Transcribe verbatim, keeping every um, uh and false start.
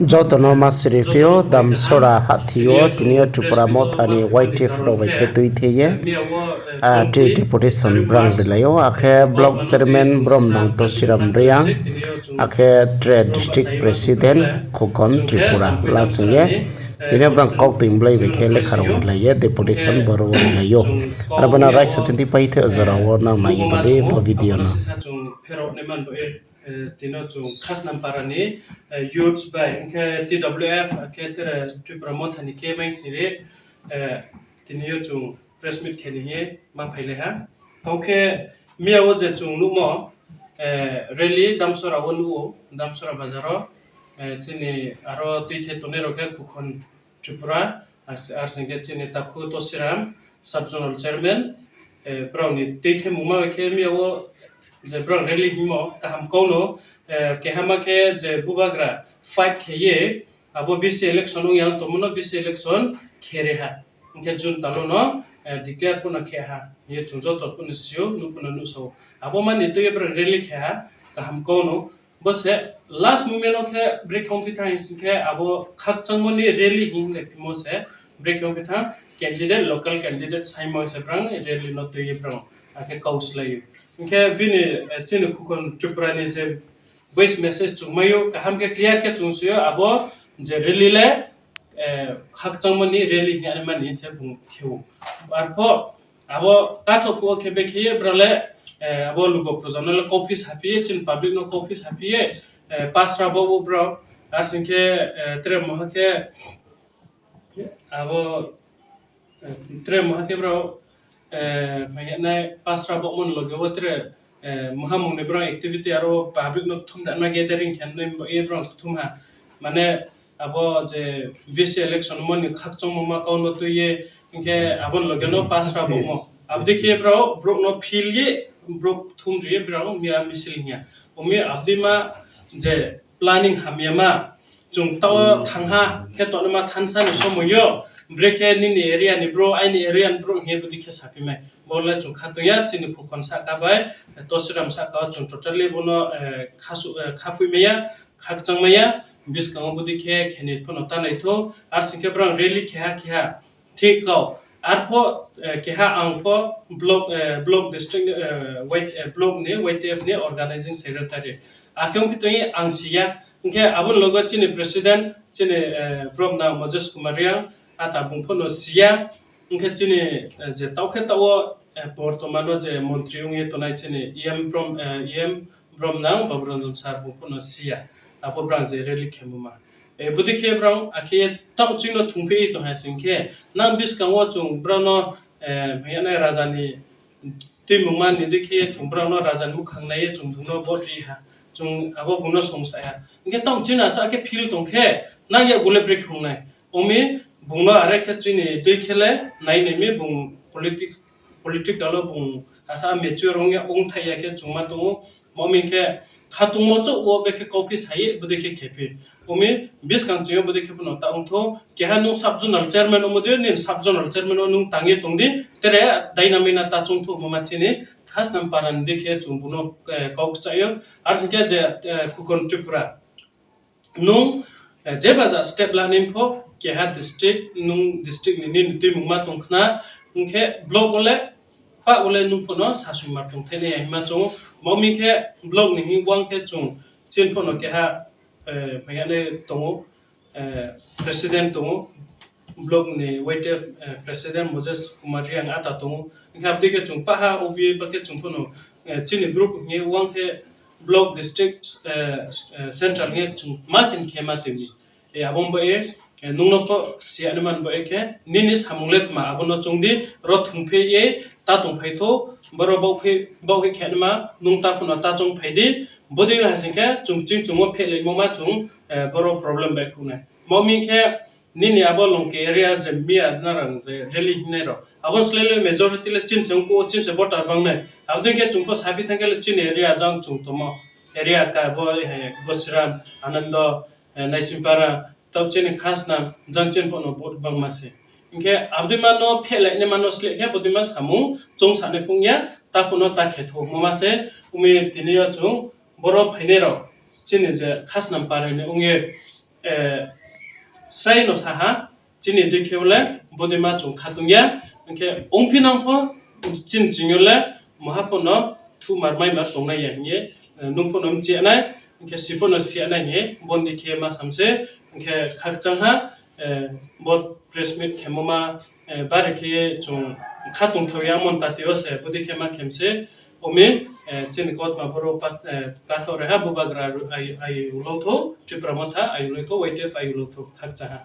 Joto no ma siri phi ou, Damsora hahthi yo tini yo Tripura Motha ni Y T F rao bai khe tuithe ye, ah, tree deputation brang rilai ou, akhe block chairman Bromnang Tosiram Reang, akhe tre district president Khukon Tripura lasing ye, tini yo brang kautoing blai bai khe lekha rao rilai ye deputation boro wo rilai ou. Aro bo no raisa chinti pai the jora wo nang nai ye tong di bo video no. Tini yo chung Khasnam para ni youth bai, hing khe T W F, akhe tre Tripura Motha ni khe mai siri, tini yo chung press meet khe ni hing ye ma phailai ha. Tao khe miya wo je chung nuhmo, rally Damsora wo nuh ou, Damsora bazar wo, chini aro tuithe tongnai rao khe Khukon Tripura, ar, ar sing khe chini takhu Tosiram, sub zonal chairman, brao ni tuithe mungma bai khe miya wo je brao rally hingmo kaham kau no, keha ma khe je bubagra fight khe ye, abo V C election ong yang tongmo no V C election khe ri ha. Hing khe June tal wo no declare pho no khe ha hing ye chung joto pho no si ou, nuh pho no nuhsao. Abo ma ni tui ye brao rally khe ha, kaham kau no. Bo se last moment wo khe brekhe ongphi thanng hing sing khe abo khakchangmo ni rally hing le phimo se brekhe ongphi thanng, candidate, local candidate saimo se brang rally no tui ye brang akhe kau slái ou. Hing khe bini, chini Khukon Tripura ni je voice message chung mai ou, kaham khe clear khe chung si ou, abo je rally le khakchangmo ni rally hing ye ma ni se bung khe ou. Arpho abo katho phuh wo khe bekhe ye brao le, abo lugo proja no le kauphi saphi ye, chini public no kauphi saphi ye, pasra bo wo brao, ar sing khe, tre muha khe, abo, tre muha khe brao, mai ya nai pasra bo mon loge wo tre, muhamung ni brao activity aro public no kthum dana gathering khe nai bo ye brao kthum ha. Mane abo je V C election mo ni khakchangmo ma kau no tui ye, hing khe abo ni loge no pasra bo mo. Abo dei khe brao brouh no phil ye, brouh kthum ri ye brao miya misil hing ya. Omi abo dei ma je planning hamya ma, chung tao thanng ha khe tongnaima thansa ni somoi yo, brekhe nini area ni brouh, aini area ni brouh hing ye bodei khe saphi mai. Bo le chung khatong ya, chini Khukon sahka bai, Tosiram sahka wo chung totally bo no, khaphoih mai ya, khakchang mai ya, buskang wo bodei khe khe ni pho no ta nai thou, ar sing khe brao rally khe ha khe ha, thik kau. Arpho, keha ang pho block, block district, block ni Y T F ni organizing secretary. Akhe ongphi tong ye ang si ya. Hing khe abo ni loge chini president, chini, Bromnang Moses Kumar Reang, ata bung pho no si ya. Hing khe chini, je tao khe tao wo, bortoman wo je montri ong ye tongnai chini E M Brom, E M Bromnang Baburanjan sir bung pho no si ya. Abo brao je rally khemo ma. Bodei khe brao akhe tao ching no thungphi ye tong ha sing khe, nang buskang wo chung brao no, mai ya nai raja ni tuimungma ni dei khe chung brao no raja ni muhkhang nai ye chung bung no vote ri ha. Chung abo bung no songsa ha. Hing khe tao chini asa khe feel tong khe, nang yakgu le brekhe ong nai. Omi bung no are khe chini dei khe le nai nai mi bung politics, political wo bung asa mature ong ya, ongthai ya khe chung ma tong ou. Omi khe khatungmo chouh wo bekhe kauphi sa ye bodei khe khephi. Omi buskang ching yo bodei khe pho no ta ong thou. Keha nung sub zonal chairman ongmo dei, nini sub zonal chairman wo nung tang ye tong di. Tre dainamai na ta choung thou mo ma chini Khasnam para ni dei khe chung bung no, kau kchai ou. Ar sing khe je, Khukon Tripura nung, je baja step la nai pho, keha district, nung district ni nini tuimungma tong khna, hing khe block wo le, pah wo le nung pho no sasoingmar tongthai nai ya hima chung ou. Omi khe block ni hing wang khe chung, chini pho no keha, mai ya nai tong ou, president tong ou, block ni Y T F, president Moses Kumar Reang ata tong ou. Hing khe abo dei khe chung paha O B A pa khe chung pho no, chini group hing ye wang khe block, district, central hing ye chung ma khe khe ma tui mi. Abo ba ye, nung no pho si ya nai man ba ye khe, nini samung le tma abo no chung di, ro thungphi ye, ta tongphai thou, boro baohphi, baohphi khe nai ma, nung ta pho no ta choungphai di, bodei ha sing khe chung ching chung wo phehlaimo ma chung, boro problem bai khou nai. Omi khe nini abo Longki area je miya narang je rally hingnai rao, abo slái le majority le chini se ongkhu wo, chini se voter banng nai. Abo dei khe chung pho saphi thanng khe le chini area jang chung tongmo. Area ka bo, Gosiram, Anando, Naisimpara, tao chini Khasnam, jang chini pho no vote bangma se. Hing khe abo dei ma no phehlai nai ma no sleh khe bodei ma samung chung sanai phung ya, ta pho no ta khe thou mo ma se, omi tini yo chung boro phainai rao, chini je Khasnam para ni ong ye, Eh, srai no sa ha, chini dei khe le bodeima chung khatung ya, hing khe ongphi nang pho, chini ching yo le maha pho no thumar maima tongnai ya hing ye, eh, nung pho no mchi ya nai, hing khe si pho no si ya nai hing ye, bo ni dei khe ma sam se, hing khe khakchang ha, eh, bo press meet khemo ma, eh, bari khe ye chung khatung thao ya mon pati wo se, bo dei khe ma khem se, omi, eh, chini kotma boro pat-, eh, pathaoh rai ha, bubagra ru-, ai-, ai ulau thou, Tipra Motha ai ulau thou, Y T F ai ulau thou, khakchang ha.